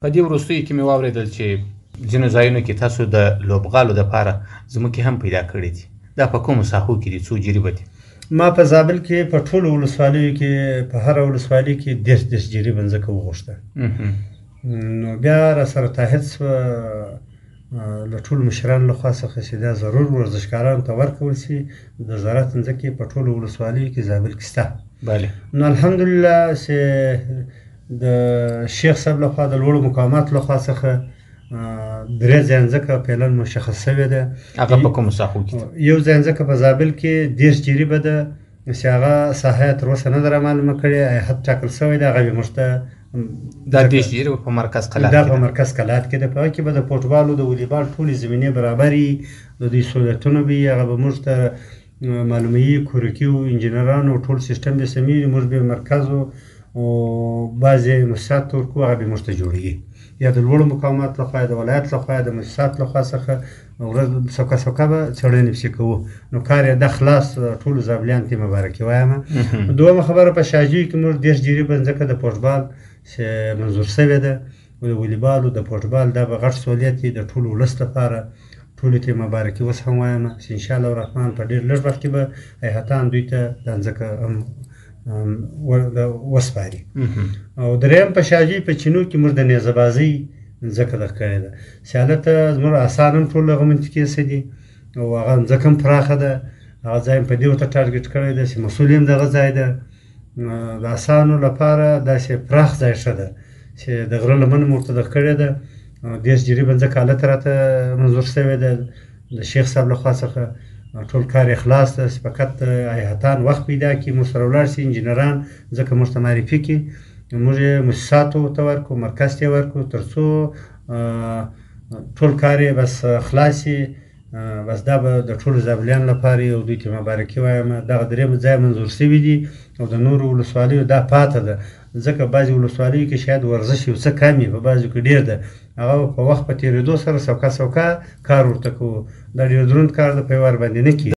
په دې وروستیو کې مې واورېدل چې ځینو ځایونو کې تاسو د لوبغالو دپاره ځمکې هم پیدا کړې دي. دا په کومو ساحو کې دي؟ څو جریبه دي؟ ما په زابل کې په ټولو ولسوالیو کې په هره ولسوالي کې 30 30 جریبه ځمکه وغوښته. نو بیا را سره تاهید سوه له ټولو مشرانو لخوا څخه چې دا ضرور ورزشکارانو ته ورکول سي، د زراعت ځمکې په ټولو ولسوالیو کې زابل کې شته. بله. نو الحمدلله چې د شیخ صاحب لخوا د لوړو مقاماتو لخوا څخه درې ځای ځمکه فعلا مشخص شوې ده. هغه په کومو ساحو کې؟ یو ځای ځمکه په زابل کې 30 جریبه ده چې هغه ساحه یې تر اوسه نه ده رامعلومه کړې، حد ټاکل شوی ده، هغه به موږ ته دا 30 جریبه په مرکز قلات دا په مرکز قلات کې ده. په هغه کې به د فوټبال او د والیبال ټولې زمینې برابرې، د دوی سهولتونه به وي، هغه به موږ ته معلوموي، کورکي او انجینرانو ټول سیستم به سمېږي، موږ به مرکز او بعضې مؤسسات ته ورکړو، هغه به موږ ته جوړوي، یا د لوړو مقاماتو لخوا، یا د ولایت لخوا، یا د مؤسسات لخوا څخه ورځ سوکه سوکه به څېړنې پسې کوو. نو کار یې ده خلاص، ټولو زابلیانو ته مبارکي وایم. دویمه خبره، په شاجوی کې موږ 30 جریبه ځمکه د فوټبال چې منظور شوې ده، د والیبال او د فوټبال، دا به غټ سهولیت وي د ټولو ولس لپاره. ټولو ته مبارکي اوس هم وایم چې انشاءالله الرحمن په ډېر لږ وخت کې به ایحتان دوی ته دا ځمکه هم وسپاري. او دریم، په شاجوی په چینو کې موږ د نیزه بازۍ ځمکه دغه کړې ده چې هلته زموږ اسان هم ټول هغه منطقې څه دي او هغه ځمکه هم پراخه ده، هغه ځای هم په دې ورته ټارګټ کړی ده چې مسؤل هم دغه ځای ده. د اسانو لپاره داسې پراخ ځای ښه ده چې د غره لمن مو ورته دغه کړې ده. 30 جریبه ځمکه هلته راته منظور شوې ده د شیخ صاحب لخوا څخه. ټول کار یې خلاص ده، چې فقط ایحتان وخت پیدا کړي، موږ سره ولاړ سي، انجینران ځکه موږ ته معرفي کړي، موږ یې مؤسساتو ته ورکړو، مرکز ته یې ورکړو، تر څو ټول کار یې بس خلاص سي. بس دا به د ټولو زابلیانو لپاره یو دوی ته مبارکي وایم. دغه درې ځای منظور شوي دي او د نورو ولسوالیو دا پاته ده، ځکه بعضې ولسوالیو کې شاید ورزش یو څه کم وي، په بعضو کې ډېر ده، هغه په وخت په تېرېدو سره سوکه سوکه کار ورته کوو. دا ډېر دروند کار ده، په یو وار باندې نه کېږي.